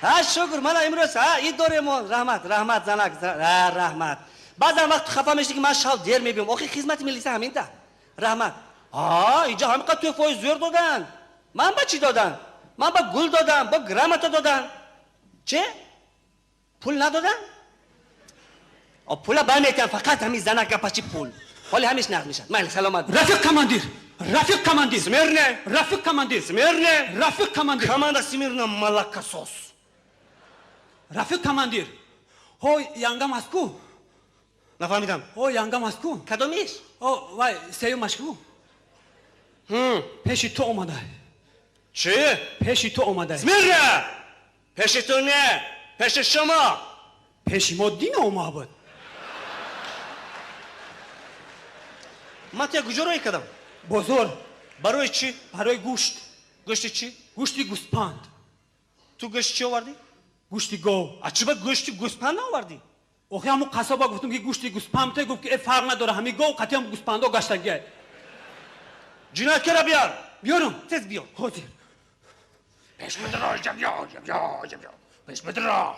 Ҳа, шукр, мана имрӯз ҳа ид дорем. Раҳмат, раҳмат, занак, раҳмат. Баъзан вақт хафа мешӣ, ки ман шав дер мебиём. Охи, хизмати милиса ҳаминта. Раҳмат. Ҳа, инҷа ҳамин қадр тӯҳфаҳои зӯр доданд. Ман ба чӣ доданд? Ман ба гул додам, бо грамота доданд. Че, пул надоданд? Пула барметиҳам, фақат ҳамин занак гапачи пул. Ҳоли ҳамиш нақд мешавад. Майли, саломат. Рафиқ командир, рафиқ командир! Смирно! Рафиқ командир! Смирно! Рафиқ командир! Команда смирно, молокосос! Рафиқ командир, ҳо янгам аст ку? Нафаҳмидам. Ҳо янгам аст ку? Кадомиш? О, вай, сеюмаш ку, пеши ту омада. Чӣ? Пеши ту омада. Смирно! Пеши ту не, пеши шумо. Пеши мо дина омада буд. Ман туя куҷо роҳӣ кардам? Бозор. Барои чӣ? Барои гӯшт. Гӯшти чӣ? Гӯшти гӯспанд. Ту гӯшти чӣ овардӣ? Гӯшти гов. А чӣ ба гӯшти гӯспанд наовардӣ? Охи, ҳамун қассоба гуфтум, ки гӯшти гӯспанд те, гуфт, ки э, фарқ надора, ҳами гов қатиам гӯспандо гаштагия. Ҷинояткора биёр. Биёрам? Тез биёр. Ҳозир. Пеш бидро, ҷабё, ҷабё, ҷабё, пеш бидро,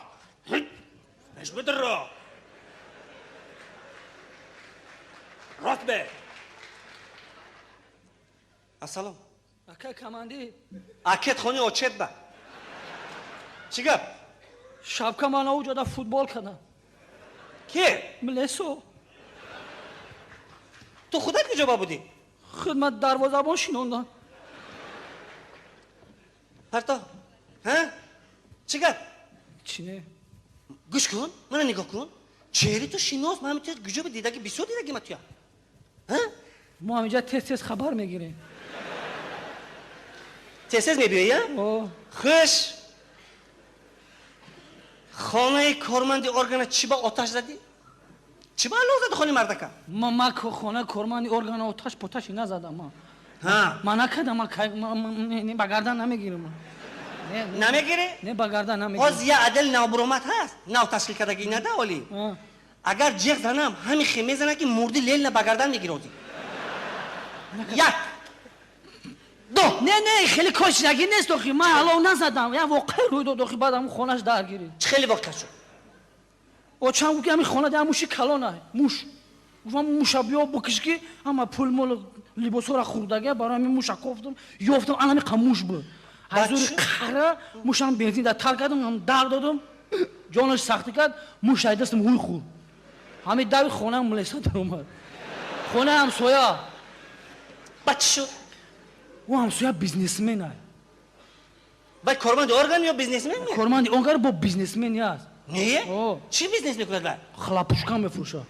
пеш бидро. Рост бе. Ассалом. Ака командир. Акет хони очет ба. Чӣ гап? Шабка ман ауҷода футбол кардам. Ки? Млесо. Ту худат куҷо ба будӣ? Хидмат дарвозабон шинондам. Парто, ҳа, чӣ гап? Чӣ не? Гӯш кун, мана нигоҳ кун, чеҳри ту шинос. Ман ҳамин куҷо ба дидаги, бисёр дидаги ма туя. Ҳа? Мо ҳаминҷа тез тез хабар мегирем. Тез тез мебиёӣ, а? О. Хуш, хонаи корманди органа чӣ ба оташ задӣ? Чӣ ба аллоҳ зади хони мардака? Ма хона корманди органа оташ поташи назадам ма. Ҳа. Ма накардам, ма ба гардан намегирам. Намегирӣ? Не, ба гардан намегирам. Ҳоз я отдел навбуромад ҳаст, нав ташкил кардагӣ нада оли. Агар ҷеғ занам, ҳами хе мезана, ки мурди лелна ба гардан мегирӣ. Ҳозир як, ду. Не, не, хеле кошинагӣ нест. Охи, ман алов назадам, як воқеа рӯй дод. Охи, баъд ҳамун хонаш даргирид. Чӣ хеле воқеа шуд? Очам гуфт, ки ҳамин хона я муши калона муш. Гуфтам, муша биё бикиш, ки ҳама пул мол либосҳоро хӯрдага. Барои ҳамин муша кофтам, ёфтам, ана ҳамин қа муш буд. Ҳазури қара мушам бензин дар тар кардам, дар додам, ҷонаш сахтӣ кард, муш ай дастам ҳуй хӯрд. Ҳамин дави хонаам милиса даромад, хонаи ҳамсоя. Баъд чӣ шуд? Ӯ ҳамсоя бизнесмен ай. Вай корманди орган ё бизнесмен? Корманди орган, бо бизнесмени аст. Не, чӣ бизнес мекунад вай? Хлопушка мефурӯшад.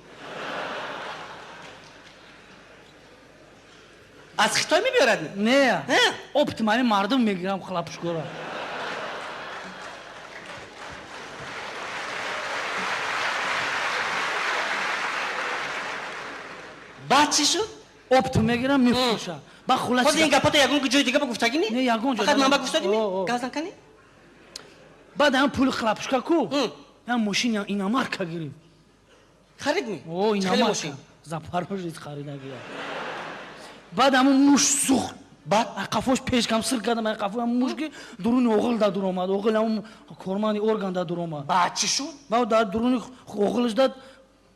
Аз Хитой мебиёрад? Не, оптом ҳамин мардум мегирам хлопушкаро. Баъд чӣ шуд? Оптом мегирам, мефурӯшад. Ба хулоса, ҳозир ин гапото ягон ҷои дига ба гуфтагӣ? Не, ягон ҷо. Фақат ман ба гуфтагӣ? Гап зан кани. Баъд ҳам пули хлопушка ку, ям мошин иномарка гирифт. Харид ми? О, иномарка, Запорожец харидагия. Баъд ҳамун муш сӯхт. Баъд? Қафош пешкам сир кардам, қафои ҳамун муш, ки дуруни оғил да дур омад, оғил ҳамун корманди орган да дур омад. Баъд чӣ шуд? Баъд дар дуруни оғилаш дад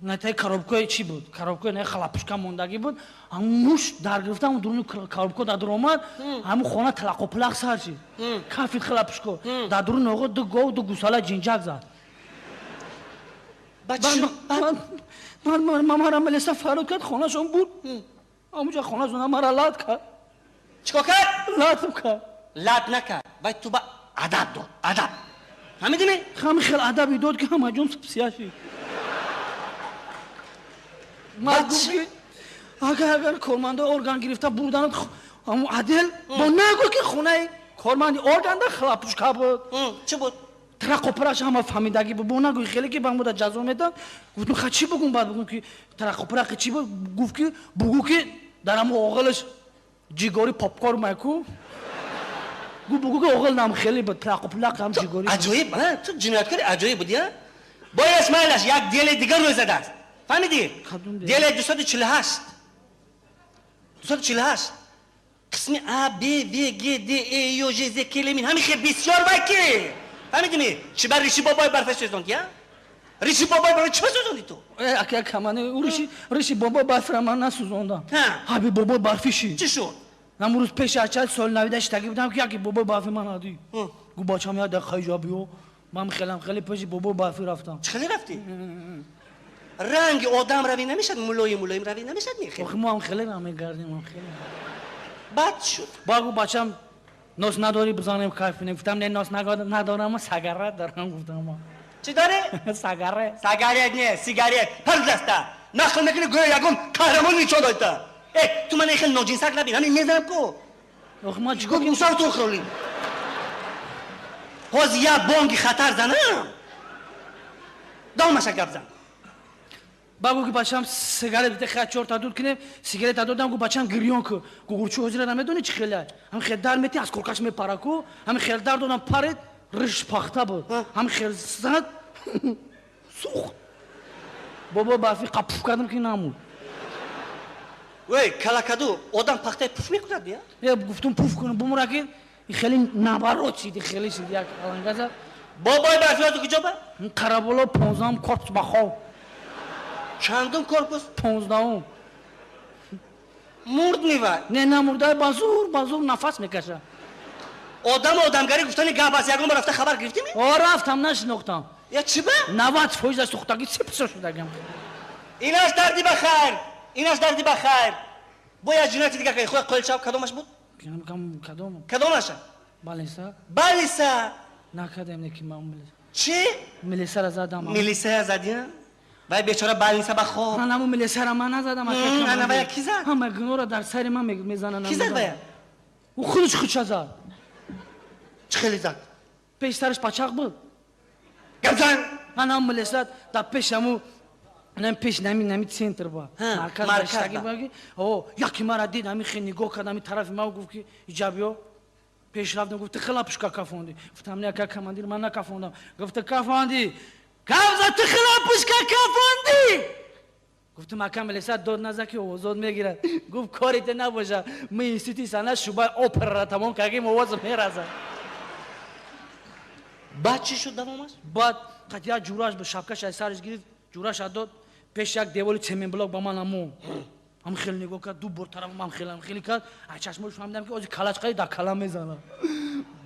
натаи коробкаи чӣ буд, коробкаи на хлопушка мондагӣ буд. Ҳамун муш дар гирифта, ҳамун дуруни коробка да дур омад. Ҳамун хона талақопулақ сар шид, кафид хлопушка. Дар дуруни оғил ду гов, ду гусала ҷинҷак зад. Баъд чӣ шуд? Мара милиса фарёд кард, хонашон буд, ҳамунҷа хонашон мара лат кард. Чикор кард? Латм кард. Лат накард вай, ту ба адаб дод, адаб, фаҳмидӣ? Ҳами хел адаби дод, ки ҳама ҷон сия шид. Ман гуфт, ки агар кормандои орган гирифта бурданат ҳамун отдел, бо нагӯ, ки хонаи корманди органда хлопушка буд. Чӣ буд? Трақопараш ҳама фаҳмидагӣ буд. Бо нагӯи хеле, ки ба муда ҷазо медод. Гуфтум, ха, чӣ бугум? Баъд бугум, ки трақопарақи чӣ буд? Гуфт, ки бугӯ, ки дар ҳамун оғилаш ҷигори попкор майку. Гуфт, бугӯ, ки оғил нам хеле буд, трақопулақ ҳам ҷигори. Аҷоиб, ту ҷинояткори аҷоиб будӣ. А бояд, майлаш, як дели дигар рӯй задааст, фаҳмидӣ? Деле 248, 248, қисми а, б, в, г, д, э, ё, ж, з, к, л, м, ҳамин хел бисёр. Вай ки Фаҳмидӣ? Чи бар риши бобои барфа сӯзондӣ, а? Риши бобои барфа чӣ сӯзондӣ ту? Ака камане, риши бобои барфра ман насӯзондам. Ҳаби бобои барфӣ шид. Чӣ шуд? Ҳамун рӯз пеши ачал соли навида шитагӣ будам, ки яке бобои барфи ман адӣ. Гу бачам як дақиқа иҷо биё. Ман хелам хеле пеши бобои барфӣ рафтам. Чӣ хеле рафтӣ? Ранги одам равӣ намешад, мулоим мулоим равӣ намешад не хеле. Охи мо ҳам хеле ра мегардем, ҳам хеле. Баъд чӣ шуд? Баъд гу бачам нос надорӣ бизанем кайф кунем. Гуфтам не, нос надорам, сигарет дорам, гуфтам. Чӣ дорӣ? Сигарет. Сигарет не, сигарет. Пар даста. Нақл мекунӣ гӯё ягон қаҳрамон нишон додта. Э, ту мана хеле ноҷинсак набин, ҳамин мезанам ку. Охи ман чӣ кор кунам? Ту хӯрли. Ҳозир як бонги хатар занам. Давомаша гап зан. Баъд гуфт ки бачам сигарет бите, хай чорта дуд кунем, сигарета додам, гуфт бачам гирён ку. Гугурчи ҳозира намедонӣ чӣ хеле. Ҳамин хел дар мети аз коркаш мепара ку, ҳамин хел дар додам паред, риш пахта буд. Ҳамин хел зад, сӯхт. Бобо барфи қапуф кардам ки намурд. Вей, калакаду, одам пахтаи пуф мекунад, я? Э, гуфтум пуф кунам, бумура ки хеле наоборот шид, хеле шид як аланга зад. Бобои барфиёту куҷо ба? Қараболо 15-ум корпус ба хоб. Чандум корпус? 15-ум. Мурд мевай? Не, намурда, ба зур нафас мекашад. Одам одамгарӣ гуфтани гап аст, ягон бор рафта хабар гирифтӣ ми? О, рафтам, нашинохтам. Я чӣ ба? 90% сӯхтагӣ сипсо шудагам. Инаш дарди ба хайр, инаш дарди ба хайр. Бо як ҷинояти дигар кардӣ, худ қоил шав, кадомаш буд? Кадом? Кадомаша? Балиса. Балиса? Накардем, не ки ман милиса. Чӣ? Милисара задам. Милисая задӣ? Вай бечора балниса ба хоб. Ман ҳамун милисара ман назадам. Ана вая ки зад? Ҳама гуноҳро дар сари ман мезананд. Ки зад вая? Ӯ худаш худша зад. Чӣ хеле зад? Пеши сараш пачақ буд. Гап зан! Ман ҳамун милиса дар пеши ҳамун нам пеш нами нами центр ба марказ даштаги баги. О, яки мара дид, ҳамин хел нигоҳ кард ҳамин тарафи ман, гуфт ки иҷа биё. Пеш рафтам, гуфт ты хела пушка кафонди. Гуфтам не, ака командир, ман накафондам. Гуфт ты кафонди. Гавза ты хела пушка кафонди. Гуфтам ака милиса дод наза ки овозот мегирад. Гуфт кори те набоша. Мо институти санъат шӯъбаи операро тамом кардем, овоз меразад. Баъд чӣ шуд давомаш? Баъд қатъия ҷураш ба шапкаш аз сараш гирифт, ҷураша дод, пеш як девори цементблок ба ман амон. Ҳам хеле нигоҳ кард, ду бор тарафам ҳам хеле ҳам хеле кард. Аз чашмош фаҳмидам ки ози калаш қади дар калам мезанад.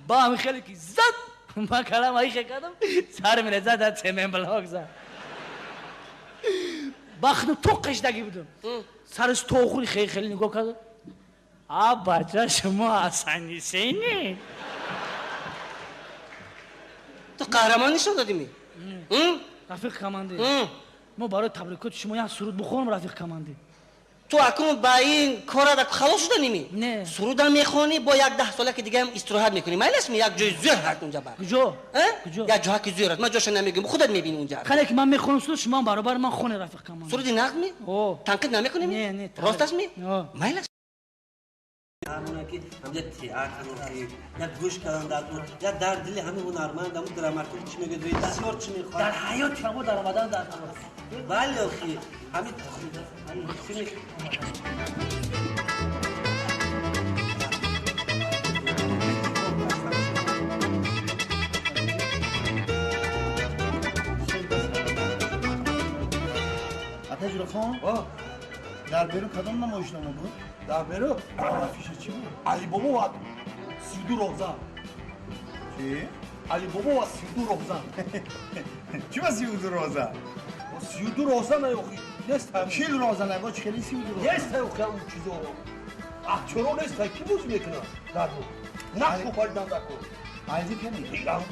Ба ҳам хеле ки зад, ман калам айхе кардам, сар мерезад дар цементблок зад. Бахтам то қиштагӣ будам. Сараш то худи хеле хеле нигоҳ кард. А бача шумо Ҳасанисени? Ту қаҳрамон нишон додӣ ми? Рафиқ командир, мо барои табрикоти шумо як суруд бихонам, рафиқ командир. Ту акнун ба ин кора халос шуда ними? Не. Сурудам мехонӣ, бо як 10 сола ки дигаам истироҳат мекунӣ. Майлаш ми як ҷои зӯр ҳаст унҷа бар. Куҷо? Куҷо? Як ҷоҳа ки зӯр аст. Ман ҷоша намегӯям, худат мебинӣ унҷа. Хале ки ман мехонам суруд, шумо баробар ман хонед, рафиқ командир. Суруди нағз ми? О. Танқид намекунӣ ми? Не, не. Росташ ми? О. Майлаш. Ҳамҷа театр, як гӯш кардан дар кор, як дар дили ҳамин ҳунарманд, ҳамун драматург чӣ мегӯяд, режиссёр чӣ мехоҳад. Дар ҳаёт шумо даромадан дар кор. Бале, охи, ҳамин филми Атаҷурахон, дар берун кадом намоишнома буд? Дар берун? Афиша чӣ буд? Алибобо ва 32 роҳзан. Чӣ? Алибобо ва 32 роҳзан. Чӣ ба 32 роҳзан? 32 роҳзан ай охи, нест ҳам. 40 роҳзан ай, бо чӣ хеле 32 роҳзан? Нест ай охи ҳамун чизо. Актёро нест ай, кӣ бозӣ мекунад дар рӯ? Нақш офаридан дар кор. Аҳлидин кани?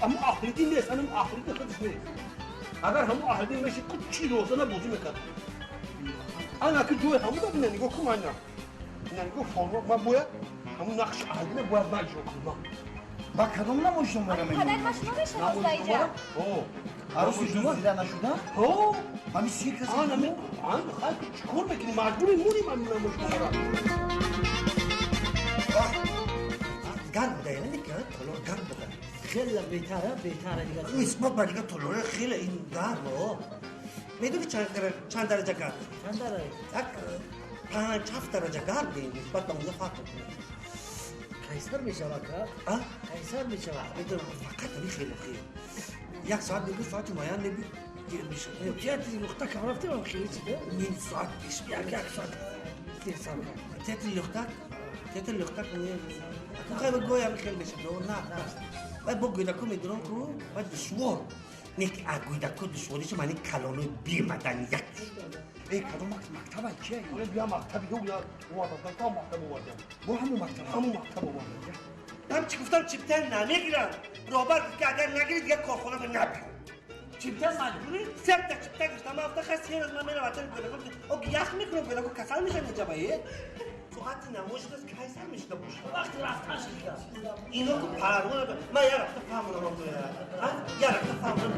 Ҳамун аҳлидин нест, ҳамун аҳлидин худаш нест. Агар ҳамун аҳлидин мешид, ку 40 роҳзана бозӣ мекард. Ана ки ҷои ҳамун бина нигоҳ кун ман. Ина нигоҳ форма, ман бояд ҳамун нақши аҳлидина бояд ман иҷро кунам. Ба кадом намоишномаро мегӯӣ? Падар машина мешавад инҷа. О. Арӯси дуздида нашуда? О. Ҳамин си кас. Ана мен, ан хай чӣ кор мекунӣ? Маҷбурӣ мурим ҳамин намоишномаро. Гарм буда, яъне ки толор гарм буда. Хеле беҳтара, беҳтара дигар. Нисбат ба дигар толор хеле ин гарм, о. Медонӣ чанд дараҷа гарм? Чанд дараҷа? Як 5-7 дараҷа гарм, нисбат ба онҷо фарқ мекунад. Қайсар мешавад, ка? Қайсар мешавад. Медонам, фақат ҳамин хеле хел. Як соат мегӯ, соати муайян мегӯ, дер мешавад. Театри Лухтак ҳам рафтем, хеле чида? Ним соат пеш. Як соат дер сар кард. Театри Лухтак? Театри Лухтак хай гоҳе ҳамин хел мешавад. На, на. Вай бо гӯйдако медурам ку, вай душвор. Не ки а гӯйдако душворишу маъни калонои бемаданият. Э, кадом мактаба чия? Оре, бия мактаби ё я оварда, та мактаб овардам. Бо ҳамон мактаб? Ҳамон мактаб овардам. Ман чӣ гуфтам, чипта намегирам. Роҳбар гуфт ки агар нагирӣ, дигар корхона ба набиё. Чипта маҷбурӣ? Сета чипта гирифтам, ман гуфтам, хай се рӯз ман меравам ватани гӯйдако. О, ях мекунам, гӯйдако касал мешавад инҷа ба, е? Соати намоз шудааст, кай сар мешуда бошад? Вақти рафтан шуд. Ино ку парво надорад. Ман як рафта фаҳмонам, як рафта фаҳмонам.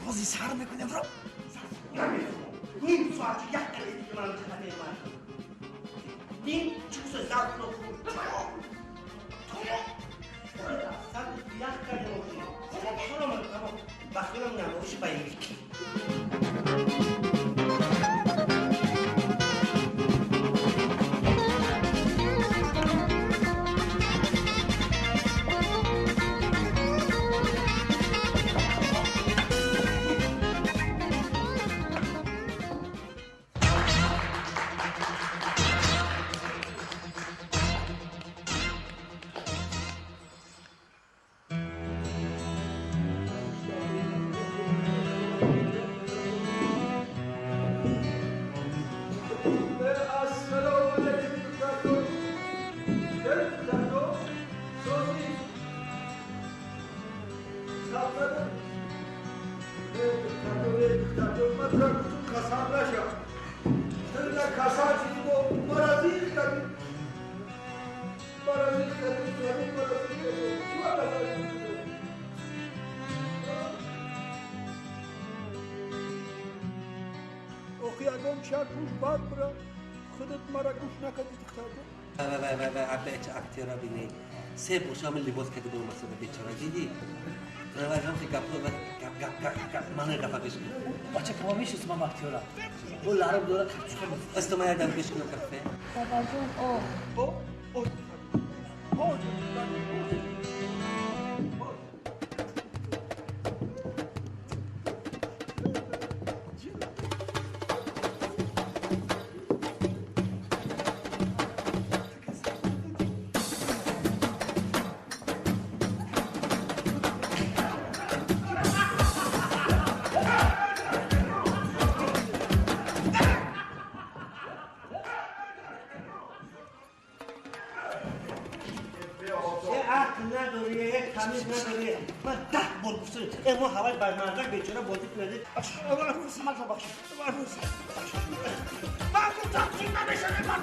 Бози сар мекунем ро. Ним соат як қалиди ки ман хатаи ман. Дин чӯса завқро сар як кардем. Ба хиёлам намоиши боевики. Актера бинед, се бошам либос кади буромасада бечора, дидӣ? Равайҳам ки гапҳо гап гап гап гап мана дафа гӯш кун. Бача кама мешиносам ман актера. Бо ларм дора капчука. Аста ман якдам гӯш кунам кафе. Бабаҷон, о. О, о, о. мо ҳавай бар мардак бечора бозӣ кунад. Ман гуфтам чӣ намешавад, ман.